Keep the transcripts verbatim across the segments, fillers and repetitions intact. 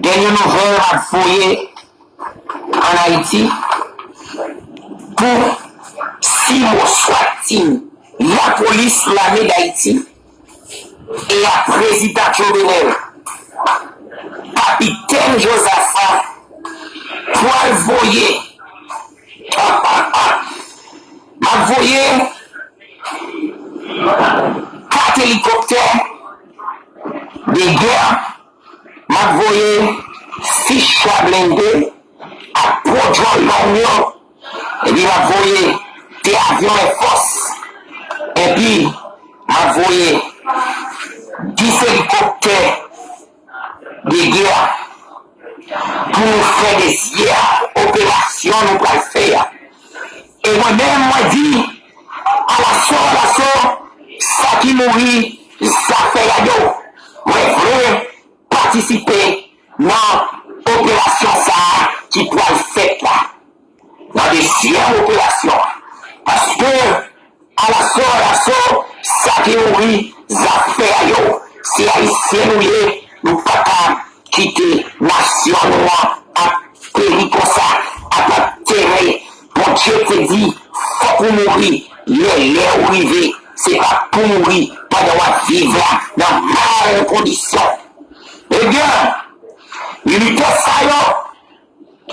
Dènye nouvèl m ap voye ann Ayiti pou SIMO, SWAT Team, lapolis, lame d Ayiti, e a prezidan Jovenel, kapitèn Jozafa pral voye, m ap voye kat elikoptè de gè, m ap voye sis chwa blende ak gwo dwòn long yo, epi m ap voye de avyon Air Force, epi m ap voye dis elikoptè de gè pou nou fè dezyèm operasyon nou pral fè a. E mwen menm, mwen di, alaso, alaso, sa ki mouri, zafè a yo. Mwen vle patisipe nan operasyon sa a ki pral fèt la, nan dezyèm operasyon an. Paske, alaso, alaso, sa ki mouri, zafè a yo, se Ayisyen nou ye, nou pa ka kite nasyon nou an ap peri konsa, ap antere. Bondye te di, fòk ou mouri, lè lè ou rive, se pa pou mouri pandan w ap viv la nan mal kondisyon. Ebyen, militè sa yo,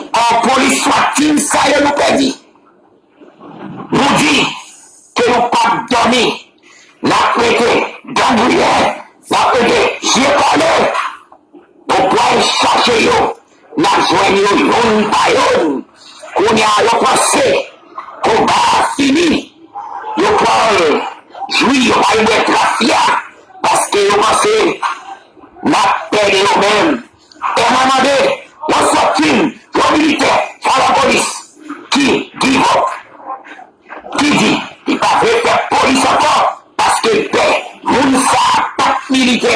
an polis SWAT Team sa yo nou pèdi. Nou di ke nou p ap dòmi, n ap rete dan griyen, n ap rete je kòle. Nou pral chache yo, n ap jwenn yo youn pa youn. Kounye a, yo panse konba a fini. Yo pral jwi, yo pral bwè tafya, paske yo panse n ap pèdi yo menm. E mwen mande yon SWAT Team, yon militè, yon lapolis ki give up, ki di li pa vle fè polis ankò, paske l pè moun sa a pa t militè,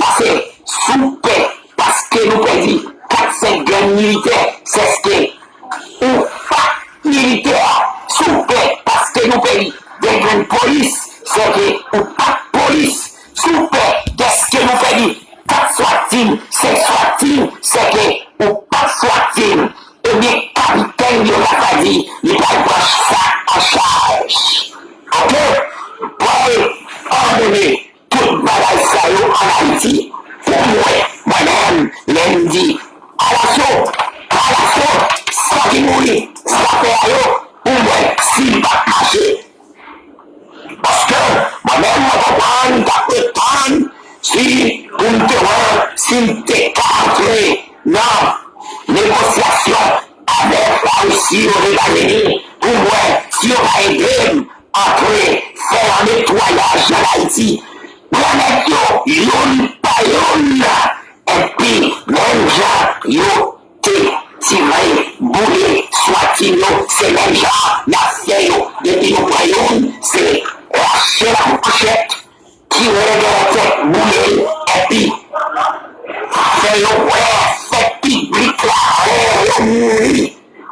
pase sou pè, paske nou pèdi kat senk grenn militè, sèske ou pa t militè, sou pè, paske nou pèdi de grenn polis, sèke ou pa t polis, sou pè, dèske nou pèdi kat SWAT Team, senk SWAT Team, sèke ou pa t SWAT Team. Ebyen, kapitèn Jozafati, li pral pran sa an chaj. Oke? Pral abandone tout bagay sa yo ann Ayiti. Pou mwen, mwen menm, lè m di alaso, alaso, sa ki mouri, zafè a yo, pou mwen, si l pa t mache. Paske mwen menm, mwen konprann, m t ap ret tann si pou m te wè si m te ka antre nan negosyasyon avèk Larisi, Ozetazini, pou m wè si yo ka ede m antre fè yon netwayaj ann Ayiti. Pran nèg yo youn pa youn, epi menm jan yo te tire, boule, SWAT Team yo, se menm jan n ap fè yo. Depi nou pran youn, se rache l ak manchèt, tire l dèyè tèt, boule l, epi fè yo wè, fè piblik la wè yo mouri.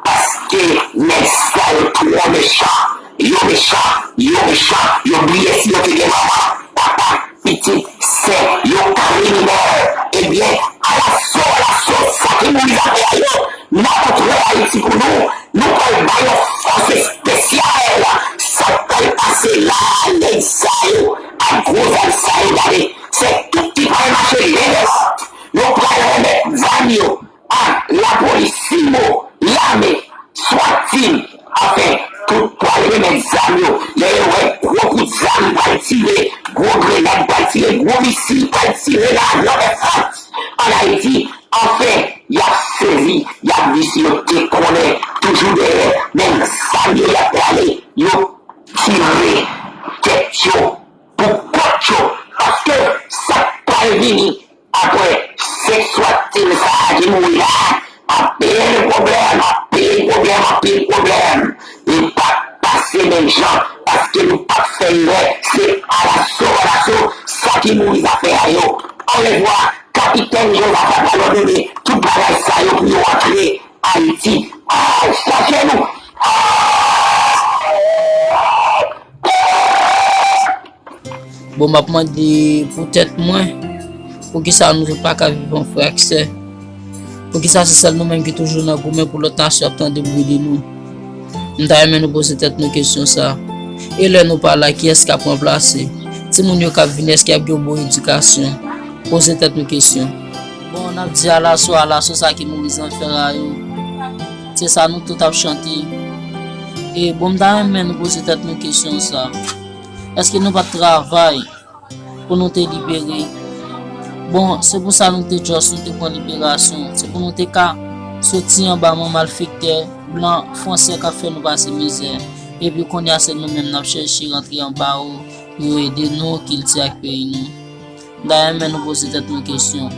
Paske nèg sa yo twò mechan. Yo mechan, yo mechan, yo bliye si yo te gen manman, papa, pitit, sè, yo kriminèl. Ebyen, alaso, alaso, sa ki mouri zafè a yo, n ap antre Ayiti pou nou, nou pral ba yo fòs espesyal. Sa k pral pase la a, nèg sa yo, ak gwo zam sa yo, gade, se tout ki pral mache len dwat. Yo pral remèt zam yo a lapolis, simo, lame, SWAT Team, anfen, tout pral remèt zam yo. Lè yo wè gwo kout zam pral tire, gwo grenad pral tire, gwo misil pral tire la, nan fòs ann Ayiti, anfen, y ap sezi, y ap di si yo te konnen, toujou dèyè, men zam yo y ap prale, yo tire tèt yo pou kont yo, paske sa k pral vini, apre senk SWAT Team sa a ki mouri la a, anpil pwoblèm, anpil pwoblèm, anpil pwoblèm. Li p ap pase menm jan, paske nou p ap fè erè, se alaso, alaso, sa ki mouri zafè a yo. Olevwa, kapitèn Jozafat pral òdone tout bagay sa yo pou yo antre Ayiti. Al chache nou! Bon, m ap mande pou tèt mwen, poukisa nou tout pa ka viv an frè ak sè? Poukisa se sèl nou menm ki toujou nan goumen pou lòt nasyon ap tande bri de nou? M ta renmen nou poze tèt nou kesyon sa. E lè nou pa la, kiyès k ap ranplase? Timoun yo k ap vini, èske y ap gen yon bon edikasyon? Poze tèt nou kesyon. Bon, n ap di alaso, alaso sa ki mouri zanfè a yo. Se sa nou tout ap chante. E bon, m ta renmen nou poze tèt nou kesyon sa. Èske nou pa t travay pou nou te libere? Bon, se pou sa nou te jòs, nou te pran liberasyon. Se pou nou te ka soti anba men malfektè blan fransè k ap fè nou pase mizè. Epi kounye a, se nou menm n ap chèche rantre anba yo pou yo ede nou, kilti ak peyi nou. M ta renmen nou poze tèt nou kesyon.